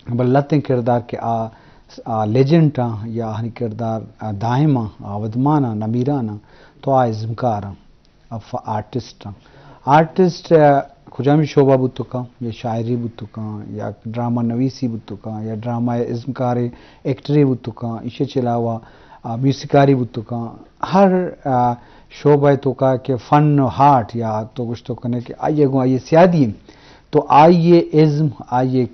بلے لہتیں کردار کہ آ، آ لیجنڈ آں یا آہانی کردار، آ، دائم آں، آ ودمان آں، نمیران آں، تو آ ازمکار آں، آ ف-، آرٹسٹ آں۔ آرٹسٹ، آ، کجامی شعبہ بوت کنت، یا شاعری بوت کنت، یا ڈرامہ نویسی بوت کنت، یا ڈرامہ ازمکار ایکٹری بوت کنت، ایشی چہ علاوہ، آ، میوزیکاری بوت کنت، ہر، آ، شعبہ توکا کہ فن و آرٹ یا تو گوشت کنے کہ آئی گوں آئی سیادی انت، تو آئی ازم، آئی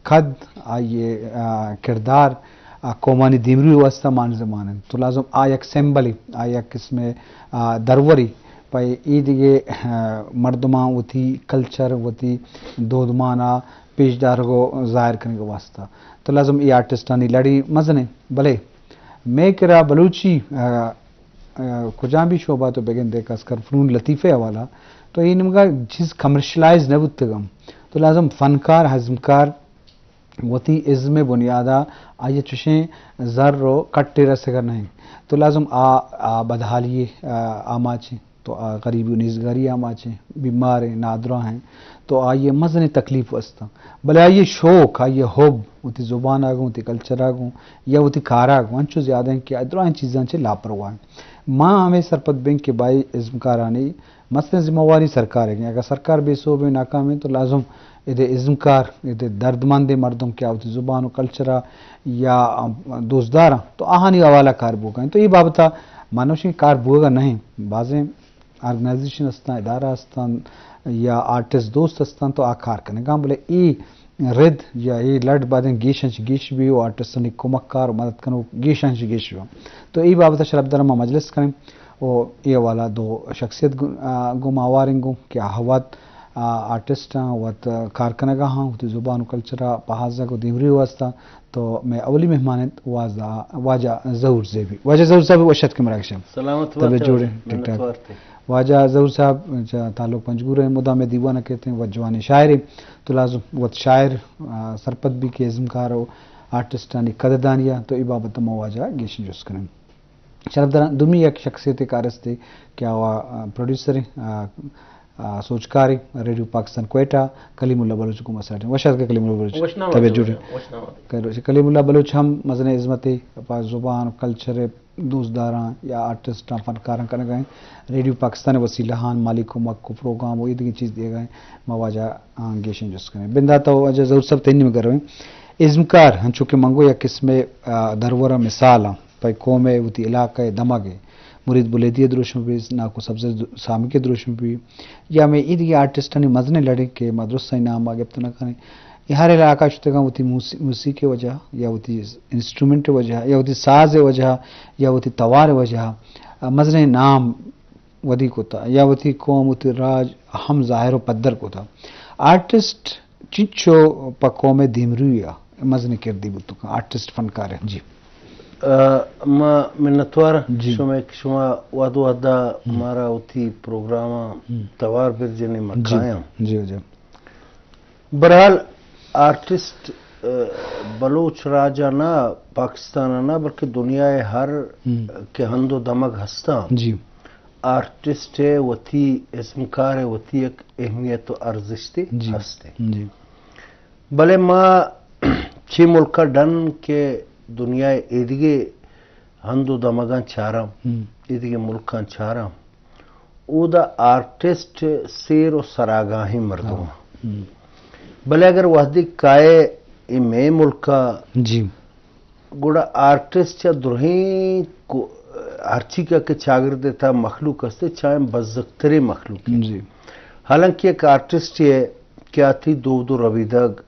کد، آئی، آ، کردار، آ، قومانی دیمروی واسطہ مان زمان انت۔ تو لازم آ یک سمبلے، آ یک قسم، آ، درورے پہ اے دگہ، آ، مردماں وتی کلچر، وتی دودمان ءَ پیش دارگ و ظاہر کنگ واسطہ۔ تو لازم اے آرٹسٹانی لڑی مزن انت۔ بلے مئے کرا بلوچی، آ، آ، کجام بھی شعبہ تو بگندے، خاص کر فنون لطیفہ حوالہ، تو اے نیمگا چیز کمرشلائز نہ بوتگ انت۔ تو لازم فنکار، ازمکار وتی ازم بنیادا آئی چشیں زر و کٹے رسگا نہ انت۔ تو لازم آ، آ بدحالی، آ، آماچ انت۔ تو آ غریبی و نیزگاری آماچ انت، بیمار انت، نادراہ انت، تو آئی مزنیں تکلیف است انت۔ بلے آئی شوق، آئی حب وتی زبان ءَ گوں، وتی کلچر ءَ گوں یا وتی کار ءَ گوں انچو زیادہ انت کہ آ دراہیں چیزاں چہ لاپرواہ انت۔ ما ہمے سرپد بیں کہ بھائی ازمکارانی مستریں ذمہ واری سرکار ءِ۔ اگر سرکار بے سوب ءُ ناکام انت تو لازم ادے ازمکار، ادے دردمند مردم کہ آ وتی زبان و کلچر ءَ یا دوست داراں تو آہانی حوالہ کار بوگ ءَ انت۔ تو اے بابت ءَ منوشیں کار بوگ ءَ نہ انت۔ بازیں آرگنائزیشن استاں، ادارہ استاں یا آرٹسٹ دوست استاں تو آ کار کنگاں، بلے اے رد یا اے لڈ بایدیں گیشاں چہ گیش بی و آرٹسٹانی کمک کار و مدد کنوک گیشاں چہ گیش بی۔ تو اے بابت ءَ شرپ در ما مجلس کنیں و اے حوالہ دو شخصیت گوں، آ، گوں ما ہواریں گوں کہ آ وت، آ، آرٹسٹ آں، وت کار کنگا ہاں، وتی زبان و کلچر ءَ پہازگ و دیمروی واسطہ۔ تو مئے اولی مہمان انت واجہ، واجہ ظہور زیبی۔ واجہ ظہور صاحب، وش اتکے مراگش ءَ۔ سلامت بات، طبیعت جوڑ ہے؟ ٹھیک ٹھاک۔ منتوار تھے۔ واجہ ظہور صاحب چہ تعلق پنجگور ءَ، مدام مئے دیوان ءَ کئیت، وت جوانیں شاعرے۔ تو لازم وت شاعر، آ، سرپد بی کہ ازمکار و آرٹسٹانی قدردانی ءَ، تو اے بابت ءَ ما واجہ ءَ گیشیں جست کنیں۔ شرپ داراں، دومی یک شخصیتے کار استے کہ آ، آ، پروڈیوسر ایں، آ، آ، سوجکارے ریڈیو پاکستان کوئٹہ، کلیم اللہ بلوچ گوں ما ساٹیں۔ وش اتکے کلیم اللہ بلوچ۔ وش نامت طبیعت جوڑ ہے؟ وش نامت۔ کلیم اللہ بلوچ ہم مزنیں ہزمتے پہ زبان، کلچر، دوست داراں یا آرٹسٹاں، فنکاراں کنگا ایں۔ ریڈیو پاکستان وسیلہ آں مالی کمک و پروگرام و ایدگہ چیز دیگا ایں۔ ما واجہ آں گیشیں جست کنیں۔ بندات ءَ واجہ ظہور صاحب تئی نیمگا رویں۔ ازمکار انچو کہ من گوں یک قسمے، آ، درور ءُ مثال آں۔ پہ قوم ءَ وتی علاقہ ءِ دمگ ءَ مرید بلیدی ءِ دروشم بی، ناکو سبزہ سامک ءِ دروشم بی، یا مئے ایدگہ آرٹسٹانی مزنیں لڑے کہ ما درستانی نام ءَ گپت نہ کنیں۔ اے ہر علاقہ ءَ شتگاں وتی موسی-، موسیقی ءِ وجہ ءَ یا وتی انسٹرومنٹ ءِ وجہ ءَ یا وتی ساز ءِ وجہ ءَ یا وتی توار ءِ وجہ ءَ مزنیں نام ودی کتا یا وتی قوم، وتی راج ہم ظاہر و پدر کتا۔ آرٹسٹ چنچو پہ قوم ءِ دیمروی ءَ مزنیں کردے بوت کنت، آرٹسٹ، فنکار ءِ؟ جی۔ آ، ما منتوار آں جی۔ شمئے کہ شما وہد وہدا ہم۔ مارا وتی پروگراماں ہم۔ توار برجنے ما جی۔ کایاں۔ جی، جی۔ بہرحال آرٹسٹ، آ، بلوچ راج ءَ نہ، پاکستان ءَ نہ، بلکہ دنیا ءِ ہر ہم۔ کہ ہند و دمگ ہستاں۔ جی۔ آرٹسٹ ءِ وتی، ازمکار ءِ وتی یک اہمیت و ارزشتے جی۔ ہست انت۔ جی۔ بلے ما چی ملک ءَ ڈن کہ دنیا ءِ ایدگہ ہند و دمگاں چاراں، ہم۔ ایدگہ ملکاں چاراں، اودا آرٹسٹ سیر و سراگاہیں مردم ہاں۔ انت۔ ہم۔ بلے اگر وہدے کائے اے مئے ملک ءَ جی۔ گڑا آرٹسٹ چہ درہیں کو-، ہرچی کہ، کہ چاگرد ءِ تہا مخلوق است، چاہیں بزگتریں مخلوق انت۔ جی۔ حالانکہ یک آرٹسٹ ءَ کہ آ تئی دود و ربیدگ،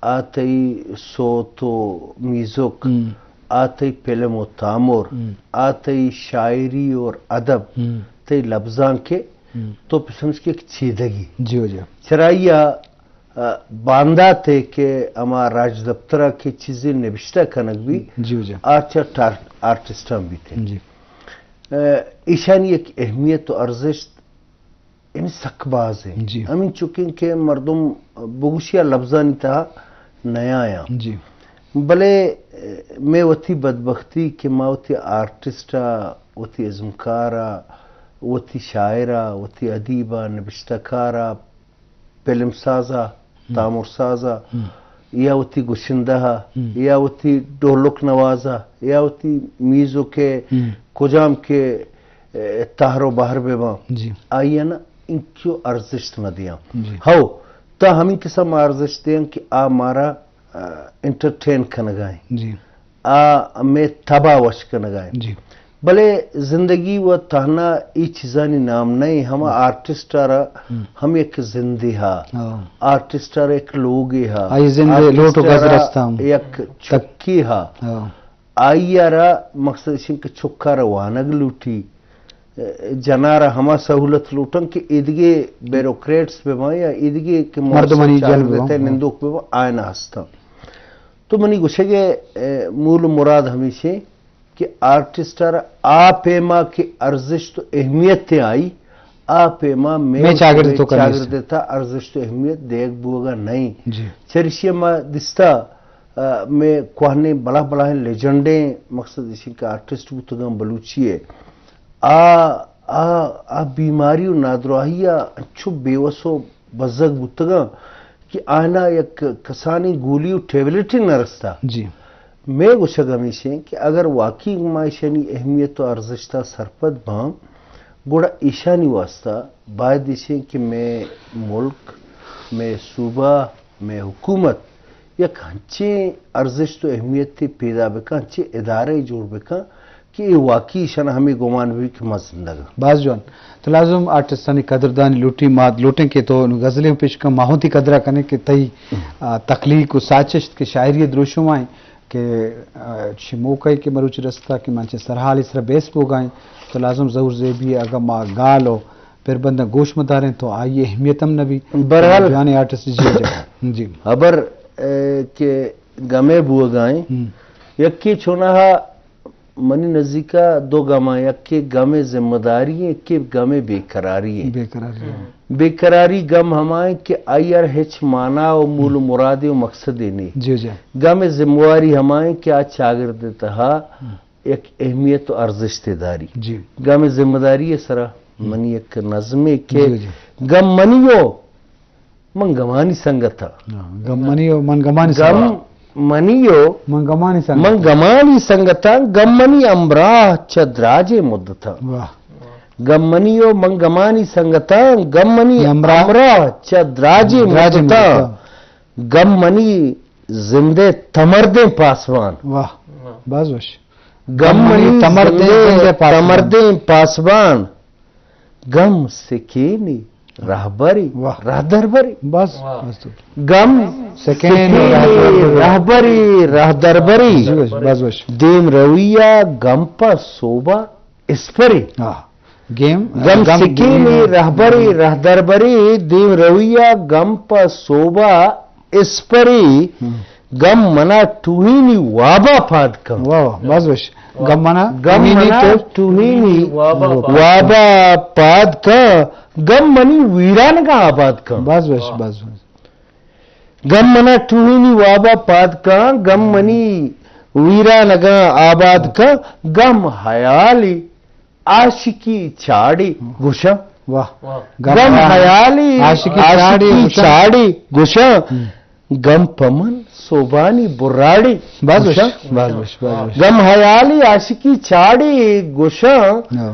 آ تئی صوت و میوزک، ہم۔ آ تئی فلم و تامر، ہم۔ آ تئی شاعری اور ادب، ہم۔ تئی لبزانک ءَ ہم۔ تو بسمجھ کہ یک چیدگے۔ جی، جی۔ چرائی ءَ آ، باندات ءَ کہ ہما راجدپتر ءَ کہ چیزے نبشتہ کنگ بی، جی، جی۔ آ چہ ٹار-، آرٹسٹاں بیت۔ جی۔ آ، ایشانی یک اہمیت و ارزشت یعنی سک باز انت۔ جی۔ ہمینچکیں کہ مردم بگوشی آ لبزانی تہا نیایاں۔ جی۔ بلے، آ، مئے وتی بدبختی کہ ما وتی آرٹسٹ ءَ، وتی ازمکار ءَ، وتی شاعر ءَ، وتی ادیب ءَ، نبشتہ کار ءَ، فلم ساز ءَ، ہم۔ تامر ساز ءَ، ہم۔ یا وتی گشندہ ءَ، ہم۔ یا وتی ڈولک نواز ءَ، یا وتی میوزک ءِ ہم۔ کجام کہ، اے، تہر و بہر بہ باں، جی۔ آئی ءَ نا انچو ارزشت نہ دیاں۔ جی۔ ہو، تا ہمیں قسم ارزشت دیاں کہ آ مارا، آ، انٹرٹین کنگا ایں۔ جی۔ آ مئے تب ءَ وش کنگا ایں۔ جی۔ بلے زندگی و تہنا اے چیزانی نام نہ ایں، ہما ہم۔ آرٹسٹ ءَ را ہم۔ ہم یک زندے ہا، ہاں۔ آرٹسٹ ءَ را یک لوگے ہا، آئی زندے آرٹسٹ لوٹ و ءَ گزر را است ہم۔ یک تک۔ چکی ہا۔ ہاں۔ آئی ءَ را مقصد اش انت کہ چک ءَ را وانگ لوٹی، جن ءَ را ہما سہولت لوٹن کہ ایدگہ بیوروکریٹس بہ باں یا ایدگہ کہ مردمانی مؤثر جلب چاگرد بہ باں۔ ءِ نندوک بہ باں، آیاں ہستاں۔ تو منی گوشگ ءِ، اے، مول و مراد ہمیش انت کہ آرٹسٹ ءَ را آ پیما کہ ارزشت و اہمیت آئی، آ پیما مئے مئے چاگرد مئے تو کنیست۔ چاگرد ءِ تہا ارزشت و اہمیت دیگ بوگا نہ انت۔ جی۔ چریشی ءَ ما دیستا، آ، مئے کوہنیں بلاہ بلاہیں لیجنڈیں، مقصد اش انت کہ آرٹسٹ بوتگاں بلوچی ءِ۔ آ، آ، آ بیماری و نادراہی ءَ انچو بے وس و بزگ بوتگاں کہ آیاں یک کسانیں گولی و ٹیبلٹے نہ رستا۔ جی۔ مئے گوشگ ہمیش انت کہ اگر واقعی ما ایشانی اہمیت و ارزشت ءَ سرپد باں، گڑا ایشانی واسطہ باید ایش انت کہ مئے ملک، مئے صوبہ، مئے حکومت یک ہنچیں ارزشت و اہمیتے پیدا بکن، ہنچیں ادارہ جوڑ بکن کہ اے واقعی ایشان ہمے گمان بہ بیت کہ ما زندگ آں۔ باز جوان۔ تو لازم آرٹسٹانی قدردانی لوٹی، ما لوٹیں کہ تو غزلے پیش کن، ما ہوں تئی قدرا کنیں کہ تئی، آ، تخلیق و ساچشت کہ شاعری دروشم آئیں کہ، آ، چی موقع کہ مروچی رستا کہ من چہ سرحالی سرا بیس بوگائیں، تو لازم ظہور زیبی اگاں ما گال و پربنداں گوش مداریں تو آئی اہمیت ہم نہ بی۔ بہرحال، جوانیں آرٹسٹ، جی، جی، جی۔ ہبر، اے، کہ گمے بوگائیں۔ ہم۔ یکے چونہا منی نزیکا دو گماں، یکے گم ذمہ داری ایں، یکے گم بے قراری ایں۔ بے قراری ایں۔ بے قراری گم ہمائیں کہ آئی ءَ را ہچ مانا و مول و مرادے و مقصدے نے۔ جی، جی۔ گم ذمہ واری ہمائیں کہ آ چاگرد ءِ تہا ہم۔ یک اہمیت و ارزشتے داری۔ جی۔ گم ذمہ داری ءِ سرا ہم۔ منی یک نظمے کہ جی، جی۔ گم منی و من گمانی سنگتاں۔ ہاں، گم منی و من گمانی گم سنگتاں۔ منی و من گمانی سنگتاں۔ من گمانی سنگتاں، گم منی ہمراہ چہ دراجیں مدتاں۔ واہ۔ گم منی و من گمانی سنگتاں، گم منی ہمراہ۔ ہمراہ چہ دراجیں دراجیں مدتاں۔ مدتاں۔ گم منی زندے تمردیں پاسبان۔ واہ، باز وش۔ گم منی تمردیں زندے زندے پاسبان۔ تمردیں پاسبان۔ گم سکینی رہبری، واہ۔ رہدربری۔ بس، واہ۔ بس تو۔ گم سکینی سکینی رہبری۔ رہبری، رہدربری۔ جی، بس، بس، بس۔ دیم رویا گم پہ سوبا اسپری۔ ہاں۔ گیم، گم گم سکینی گیم۔ رہبری، رہدربری، دیم رویا گم پہ سوبا اسپری۔ ہم۔ گم منا ٹوہینی وابا پاد کن۔ واہ، واہ، بس وش۔ گم منا گم ٹوہینی منا تو ٹوہینی وابا پاد وابا پاد کن۔ گم منی ویرانگاں آباد کن۔ بس وش، بس وش۔ گم منا ٹوہینی وابا پاد کن، گم منی ویرانگاں آباد کن، گم حیالی عاشقی چاڑی گوشاں۔ واہ۔ واہ۔ گم گم حیالی عاشقی عاشقی چاڑی گوشاں۔ چاڑی گوشاں۔ ہم۔ گم پہ من سوبانی براڑی بس وش، گوشاں۔ بس وش، بس وش۔ گم حیالی عاشقی چاڑی گوشاں۔ ہاں۔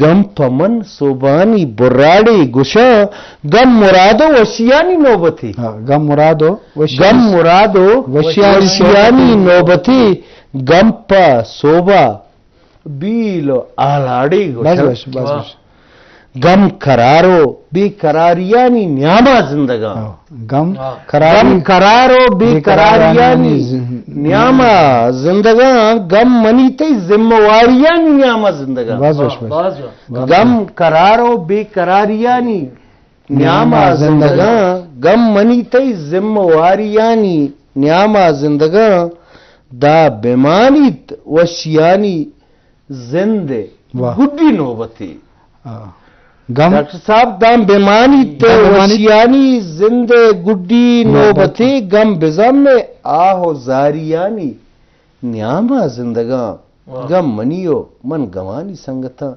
گم پہ من سوبانی براڑی گوشاں۔ گم مراد و وشیانی نوبتی۔ ہاں، گم مراد و وشیانی گم مراد و وشیانی وشیانی نوبتی۔ گم پہ سوبا بیل و آلاڑی بس گوشاں۔ وش، بس واہ۔ وش۔ گم قرار و بے قراریانی نیاما زندگاں۔ ہاں، گم واہ۔ قراری گم قرار و بے بے قراریانی قراریانی زن- نیاما زندگاں۔ گم منی تئی ذمہ واریانی نیاما زندگاں۔ بس وش، بس۔ واہ، واہ۔ گم قرار و بے قراریانی نیاما زندگاں۔ گم منی تئی ذمہ واریانی نیاما زندگاں۔ دا بمانیت وشیانی زند ءِ واہ۔ گڈی نوبتی۔ آ۔ گم ڈاکٹر صاحب، داں بمانیت داں بمانیت۔ وشیانی زند ءِ گڈی نوبتی۔ نوبتی۔ گم بزم ءِ آہ و زاریانی نیاما زندگاں۔ واہ۔ گم منی و من گمانی سنگتاں۔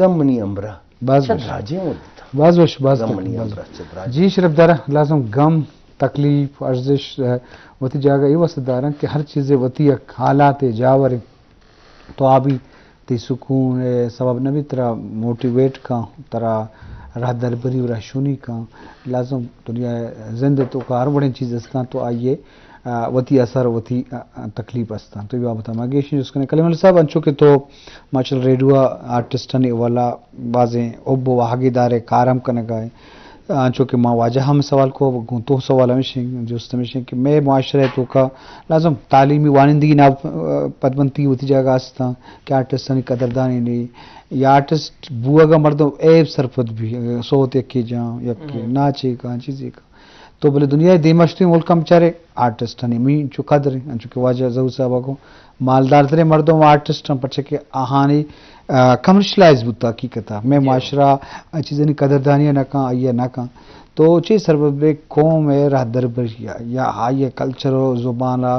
گم منی ہمراہ باز چہ وش۔ دراجیں مدتاں۔ باز وش، باز گم تک، منی باز ہمراہ وش۔ چہ دراجیں۔ جی شرف دارا، لازم گم تکلیف، ارزش، ء، وتی جاگہ اے واسطہ دارن کہ ہر چیزے وتی یک حالات جاور انت۔ تو آ بھی تئی سکون ء سبب نہ بیت، ترا موٹیویٹ کن، ترا راہ دربری و رہشونی کن۔ لازم دنیا ء زند ء توکا ہر وڑیں چیز استاں تو آئی ء، ء، وتی اثر، وتی، ء، ء، تکلیف استاں۔ تو اے بابت ء ما گیشیں جست کنیں۔ کلیم علی صاحب، انچو کہ تو ماشاءاللہ ریڈیو ء آرٹسٹانی حوالہ بازیں حب و واہگے دارے، کار ہم کنگا ئے۔ انچو کہ ما واجہ ہم سوال کو، گوں تو سوال ہمیش انت، جست ہمیش انت کہ مئے معاشرہ ء توکا لازم تعلیمی وانندگی نا پدمنتی وتی جاگہ استاں کہ آرٹسٹانی قدردانی نی، یا آرٹسٹ بوگ ء مردم عیب سرپد بی، سوت یکے جاں، یکے ہم۔ ناچے کاں، چیزے کاں۔ تو بلے دنیا ء دیما شتیں ملکاں بچارے آرٹسٹانی ہمینچو قدر انت، انچو کہ واجہ ظہور صاحب ء گوں مالدار تریں مردم آرٹسٹ انت، پرچہ کہ آہانی، آ، کمرشلائز بوتا حقیقت ء۔ مئے جی۔ معاشرہ آ چیزانی قدردانی ء نہ کن، آئی ء نہ کن۔ تو چے سبب ء قوم ء راہ دربری ء یا آئی ء کلچر و زبان ء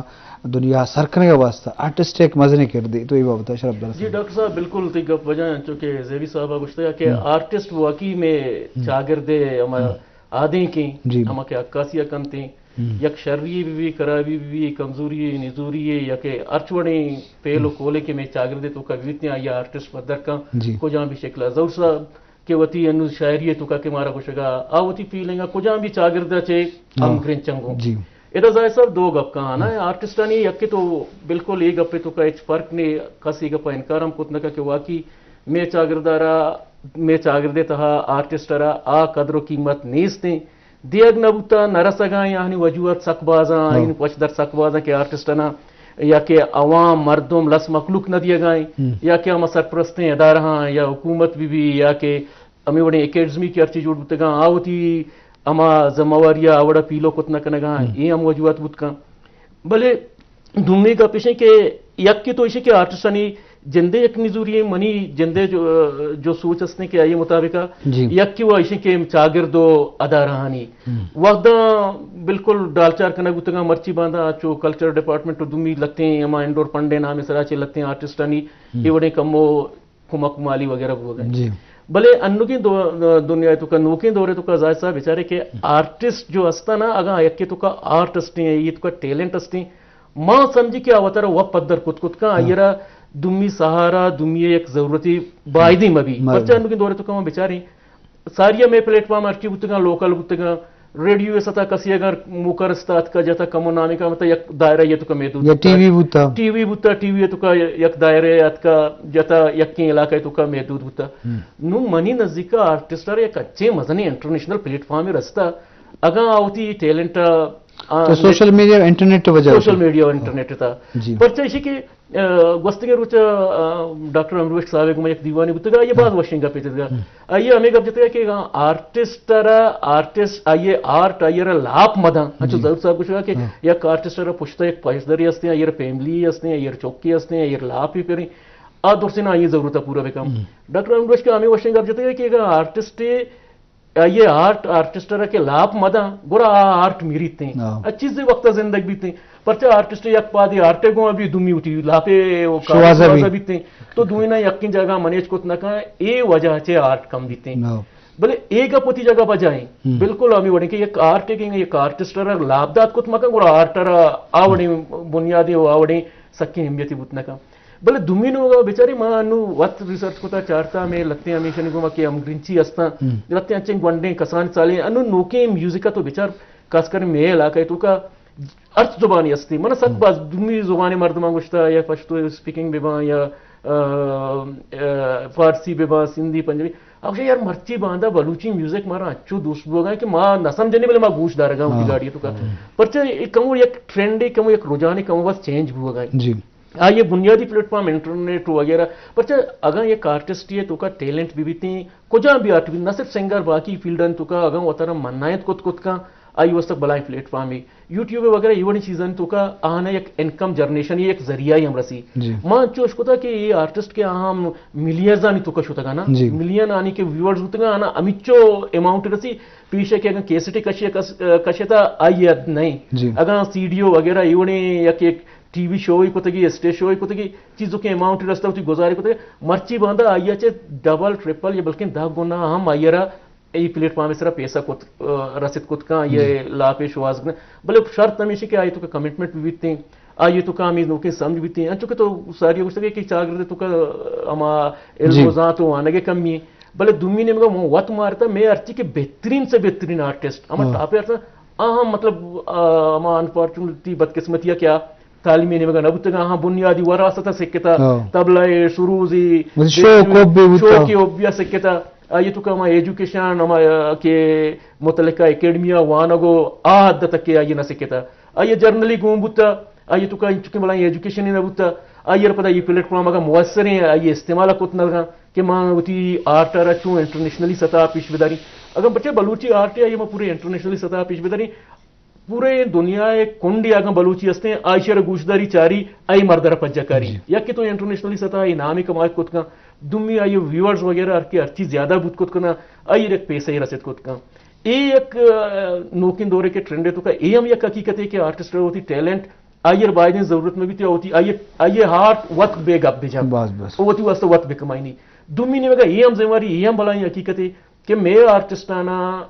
دنیا ء سر کنگ ء واستہ آرٹسٹ ء یک مزنیں کردے؟ تو اے بابت ء شرپ در جی ڈاکٹر صاحب، بالکل تئی گپ بجا انت، چونکہ زیوی صاحب ء گوشتگ کہ ہم۔ آرٹسٹ واقعی مئے ہم۔ چاگرد ء ہما ہم۔ آدینکیں جی۔ ہما کہ عکاسی ء کنتیں، ہم۔ یک شری بہ بی، خرابی بہ بی، کمزوری، نزوری یا کہ ہرچ وڑیں پیل و ہم۔ کولے کہ مئے چاگردے توکا بیتیں، آئی ء آرٹسٹ پدر کن، جی۔ کجام بھی شکل ء۔ ظہور صاحب کہ وتی انو شاعری ء توکا کہ مارا گوشگا، آ وتی فیلنگ ء کجام بھی چاگرد ء چے ہم۔ ہم گرنچنگوں۔ جی۔ ادا ظاہر صاحب دو گپ کہاں نا، ہم۔ آرٹسٹانی یکے تو بالکل اے گپے توکا ہچ فرق نے، کس اے گپا انکار ہم کت نہ کن کہ واقعی مئے چاگرد ء را، مئے چاگردے تہا آرٹسٹ ء را آ قدر و قیمت نیستیں۔ دیگ نہ بوتا، نہ رسگا، یعنی وجوہات سک بازاں، ہاں۔ این پشدر سک بازاں کہ آرٹسٹنا یا کہ عوام مردم لس مخلوق نہ دیگا، ہم۔ یا کہ ہما سرپرستیں ادارہاں یا حکومت بہ بی یا کہ ہمے وڑیں اکیڈمی کہ ہرچی جوڑ بوتگاں، آ وتی ہما ذمہ واری ء آ وڑا پیلو کت نہ کنگا، ہم۔ اے ہم وجوہات بوت کن۔ بلے دومی گپ ایش انت کہ یکے تو ایش انت کہ آرٹسٹانی جندے یک نزوری انت، منی جندے جو، جو سوچ استیں کہ آئی مطابق ء جی۔ یکے وہ ایش انت کہ چاگرد و ادارہانی ہم۔ وھداں بالکل ڈالچار کنگ بوتگاں، مرچی باندا چو کلچر ڈپارٹمنٹ و دومی لتیں ہما انڈور فنڈ نامے سرا چہ لتیں آرٹسٹانی ہم۔ اے وڑیں کمو کمک مالی وغیرہ بوگ ء انت۔ جی۔ بلے انوگیں دو-، دنیا ء توکا، نوکیں دور ء توکا زاہد صاحب بچارے کہ آرٹسٹ جو ہستاں نا، اگاں یکے توکا آرٹ ہستیں، اے توکا ٹیلنٹ ہستیں، ما سمجھی کہ آ وتارا وت پدر کت کت کن، ہاں۔ آئی را دومی سہارا، دومی یک ضرورتی بایدیں مبی۔ مبی۔ پرچہ انوگیں دور ء توکا ما بچاریں، ساری ء مئے پلیٹ فارم ہرچی بوتگاں، لوکل بوتگاں، ریڈیو ء ستا کسی اگر موکا رستا اتکا جتا کمو نامے کا مطلب یک دائرہ یہ توکا محدود یا بوتا۔ ٹی وی بوتا۔ ٹی وی بوتا، ٹی وی ء توکا یک دائرہ اتکا جتا یکیں علاقہ ء توکا محدود بوتا۔ ہم۔ نوں منی نزیکا آرٹسٹ ء را یک اچیں مزنیں انٹرنیشنل پلیٹ فارم رستا۔ اگاں آ وتی ٹیلنٹ ء، آ، تو سوشل میڈیا، انٹرنیٹ وجہ سوشل سے۔ میڈیا و انٹرنیٹ تھا۔ جی۔ پرچہ ایشی کہ ء، گوستگیں روچ ء، ء، ڈاکٹر امروش صاحب ء گوں یک دیوانے بوتگ ء، آئی ء باز ہاں۔ وشیں گپے جتگ۔ ہاں۔ آئی ء ہمے گپ جتگ کہ اگاں آرٹسٹ ء را، آرٹسٹ، آئی ء آرٹ، آئی ء را لاپ مداں۔ انچو جی۔ ظہور صاحب گوشگ کہ ہاں۔ یک آرٹسٹ ء را پشت ء یک پشدری ہستیں، آئی ء را فیملی ہستیں، آئی ء را چوکی ہستیں، آئی ء را لاپ ہی پریں۔ آ درسیں آئی ء ضرورت ء پورا بکن۔ ہم۔ ڈاکٹر امروش کہ ہمے وشیں گپ جتگ کہ اگاں آرٹسٹ آئی ء آرٹ، آرٹسٹ ء را کہ لاپ مداں، گڑا آ آرٹ میریتیں۔ ہاں۔ آ چیزے وقت ء زندگ بیتیں۔ پرچہ آرٹسٹ یک پادے آرٹ ء گوں ابی دومی وتی لاپ ء و کار شوہاز ء شوہاز ء بی۔ بیتیں۔ تو دوئیناں یکیں جاگہ منیج کت نہ کن، اے وجہ چہ آرٹ کم بیتیں۔ ہاں۔ بلے اے گپ وتی جاگہ بجائیں۔ ہم۔ بالکل ہمے وڑیں کہ یک آرٹ ء کہ یک آرٹسٹ ء را لاپ دات کت مکن، گڑا آرٹ ء را آ وڑیں بنیادیں و آ وڑیں سکیں اہمیتی بوت نہ کن۔ بلے دومی نوگا بچارے ما انو وت ریسرچ کتا چارتا، مئے لتیں ہمیشانی گوما کہ ہمگرنچی ہستاں، ہم۔ لتیں انچیں گونڈیں کسان سالیں، انو نوکیں میوزک ء تو بچار، خاص کر مئے علاقہ ء توکا ہرچ زبانی ہستی، من سک ہم۔ باز دومی زبانی مردماں گوشتا، یا پشتو اسپیکنگ بہ باں یا، آ، آ، فارسی بہ باں، سندھی، پنجابی، آ گوشے یار مرچی باندا بلوچی میوزک مارا انچو دوست بوگا کہ ما نہ سمجھنے بلے ما گوش دارگا وتی ہاں۔ گاڑی توکا۔ ہم۔ پرچہ اے کمو یک ٹرینڈ، کمو یک رجحان، کمو بس چینج بوگا۔ جی۔ آئی ء بنیادی پلیٹ فارم انٹرنیٹ وغیرہ، پرچہ اگاں یک آرٹسٹے ء توکا ٹیلنٹ بہ بیتیں، کجام بھی آرٹ بیت، نہ صرف سنگر، باقی فیلڈانی توکا اگاں وتارا منائت کت کت کن، آئی واسطہ بلائیں پلیٹ فارمے، یوٹیوب وغیرہ اے وڑیں چیزانی توکا آہانا یک انکم جنریشن یک ذریعہ ہم رسی۔ جی۔ ما انچو اشکتا کہ اے آرٹسٹ کہ آہاں ملینزانی توکا شتگا نا، جی۔ ملین آنی کہ ویورز بوتگا آنا ہمیچو اماؤنٹ رسی، پیش ہے کہ اگاں کیسٹے کشی کس-، کشتا آئی ء نہیں۔ جی۔ اگاں سی ڈی او وغیرہ اے وڑیں یک یک ٹی وی شوے کتگی، اسٹیج شوے کتگی، چیزوکیں اماؤنٹ رستہ وتی گزارے کتگی، مرچی باندا آئی ء چہ ڈبل، ٹرپل یا بلکیں دہ گنا ہم آئی ء را اے پلیٹ فارم سرا پیسہ کت، آ، رسید کت کن، یہ لاپ شواز کن۔ بلے شرط ہمیشی کہ آئی تو کا کمٹمنٹ بھی بیتیں، آئی تو کا ہمیں نوکیں سمجھ بیتیں۔ انچو کہ تو ساری گوشت کہ چاگرد تو کا ہما علم و زانت و وانگے کمی ہیں۔ بلے دومی نے مگا وت مارتا، میں ہرچی کہ بہترین سے بہترین آرٹسٹ، ہما ٹاپ آرٹسٹ، آ ہم مطلب، آ، ہما انفارچونیٹلی بدقسمتی ہے کیا تعلیمی نیمگا نہ بوتگاں، ہاں، بنیادی وراثت ء سکتا، ہاں۔ طبلہ ء، سروز ء، مطلب شوق حب بھی بوتا۔ شوق حب بھی سکتا۔ آئی تو کہ ہما ایجوکیشن، ہما کہ متعلقہ اکیڈمی ء وانگ و آ حد تک کہ آئی نہ سکتا۔ آئی جرنلی گون بوتا، آئی تو کہ انچکیں بلائیں ایجوکیشن نہ بوتا۔ آئی پدا یہ پلیٹ فارم اگا مؤثر ہیں، آئی استعمال کت نہ لگا کہ ما وتی آرٹ ء را چون انٹرنیشنلی سطح پیش بداری۔ اگر بچے بلوچی آرٹ ہے، آئی ما پورے انٹرنیشنلی سطح پیش بداری۔ پورے دنیا ء کنڈے اگاں بلوچی ہستیں، آئی شر گوشداری چاری، آئی مردر پجا کاری۔ جی۔ یکے تو انٹرنیشنلی سطح آئی نامی کمائے کت کن، دومی آئی ویورز وغیرہ ہر کے ہرچی زیادہ بوت کت کنا، آئی یک پیسہ ہی رسید کت کن۔ اے یک، آ، نوکیں دورے کے ٹرینڈ ہے تو کا اے ہم یک حقیقت ہے کہ آرٹسٹ ہوتی ٹیلنٹ آئی بائدیں ضرورت میں بھی ہوتی، آئی، آئی ہارٹ وت بے گپ بجا۔ بس، بس۔ او وتی واسطہ وت بکمائنی۔ دومی نے مگا اے ہم ذمہ واری، اے ہم بلائیں حقیقت ہے کہ میں آرٹسٹانا